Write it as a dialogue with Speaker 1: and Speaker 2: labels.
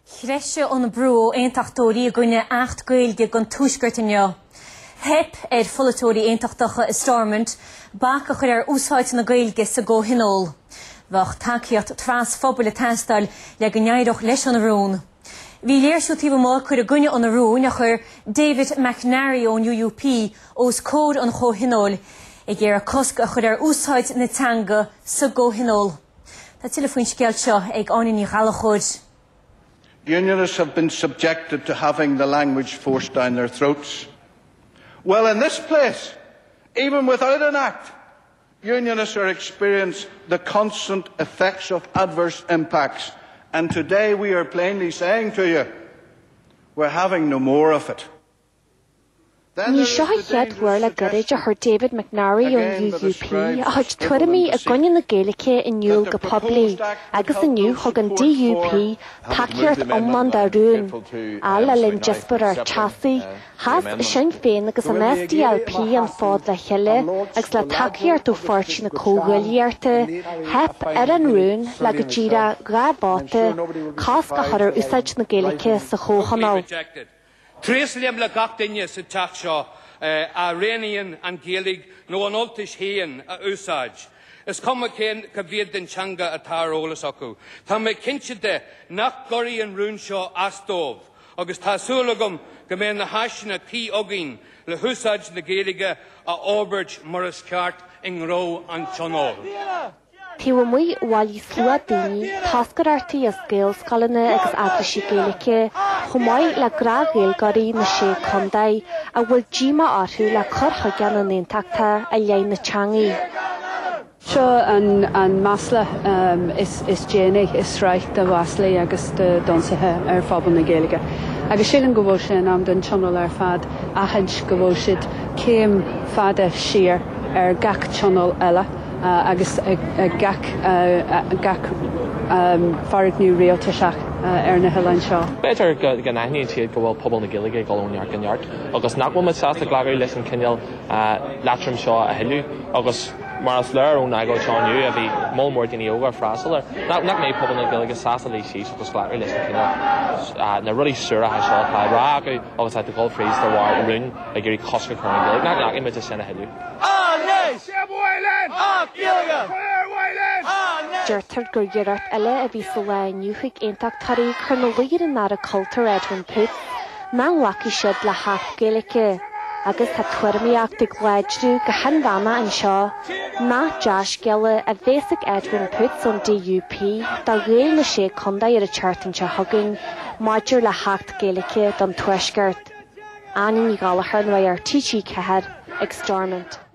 Speaker 1: Threisigh an brú ó aontachtóirí i gcoinne Acht Gaeilge don Tuaisceart inniu. Theip ar pholaiteoirí aontachtacha i Stormont bac a chur ar úsáid na Gaeilge sa gComhthionól. Bheadh tacaíocht trasphobail ag teastáil le go n-éireodh leis an rún. Bhí léirsiú taobh amuigh ag cur i gcoinne an rúin a chuir David McNarry ón UUP os comhair an Chomhthionóil ag iarraidh cosc a chur ar úsáid na teanga sa gComhthionól. Tá tuilleadh faoin scéal seo ag Áine Ní Ghallchóir.
Speaker 2: Unionists have been subjected to having the language forced down their throats. Well, in this place, even without an act, unionists are experiencing the constant effects of adverse impacts. And today we are plainly saying to you, we're having no more of it.
Speaker 3: Ní seo an chéad uair le gairid a chuir David McNarry ón UUP a chuid tuairimí i gcoinne na Gaeilge in iúl go poiblí agus inniu thug an DUP tacaíocht iomlán dá rún. Ach le linn díospóireacht teasaí, sheas Sinn Féin agus an SDLP an fód le chéile agus le tacaíocht ó Pháirtí na Comhghuaillíochta, theip ar an rún le go díreach 2 vóta cosc a chur ar úsáid na Gaeilge sa Chomhthionól.
Speaker 4: Tréaslaím le gach duine sa Teach seo a roghnaíonn an Ghaeilge nó an Ultais féin a úsáid. Is cuma cén cá mhéad den teanga atá ar eolas acu. Tá mé cinnte de nach gcuirfidh an rún seo as dóibh agus tá súil agam go mbeidh na háiseanna cuí againn le húsáid na Gaeilge a fhorbairt mar is ceart i ngnó an Tionóil.
Speaker 3: Taobh amuigh, bhailigh slua daoine, toscaireachtaí as Gaelscoileanna agus eaglaisí Gaeilge, chomh maith le gnáth-Ghaeilgeoirí na Sé Contae a bhfuil díomá orthu le cur chuige na nAontachtach i leith na teanga.
Speaker 5: Seo an masla is déanaí i sraith de mhaslaí agus d'ionsaithe ar phobal na Gaeilge. Agus sílim go bhfuil sé in am don Tionól ar fad aithint go bhfuil siad céim fada siar ar gach tionól eile. agus gach gach foirgneamh rialtasach ar na hoileáin seo.
Speaker 6: B'fhéidir go n-aithníonn siad go bhfuil pobal na Gaeilge ag dul ó neart go neart agus nach bhfuil muid sásta glacadh leis an chineál leatrom seo a thuilleadh agus mar is léir ón agóid seo inniu a bhí moll mór daoine óga ag freastal air, nach mbeidh pobal na Gaeilge sásta luí síos agus glacadh leis an chineál na rudaí suaracha seo atá á rá acu agus atá ag dul fríd de bharr rún ag iarraidh cosc a chur ar an Ghaeilge. Nach nglacfaidh muid leis sin a thuilleadh.
Speaker 3: Deirtear gur iarracht eile a bhí sa lá inniu ag aontachtóirí cur ina luí ar an Aire Cultúir Edwin Poots nach nglacfaidh siad le hAcht Gaeilge agus tá tuairimíocht ag láidriú go hinmheánach anseo nach dea-scéala a bhéas ag Edwin Poots ón DUP do Ghaeil na Sé Contae ar an tseachtain seo chugainn maidir le hAcht Gaeilge don Tuaisceart. Áine Ní Ghallchóir, Nuacht TG4 ag Stormont.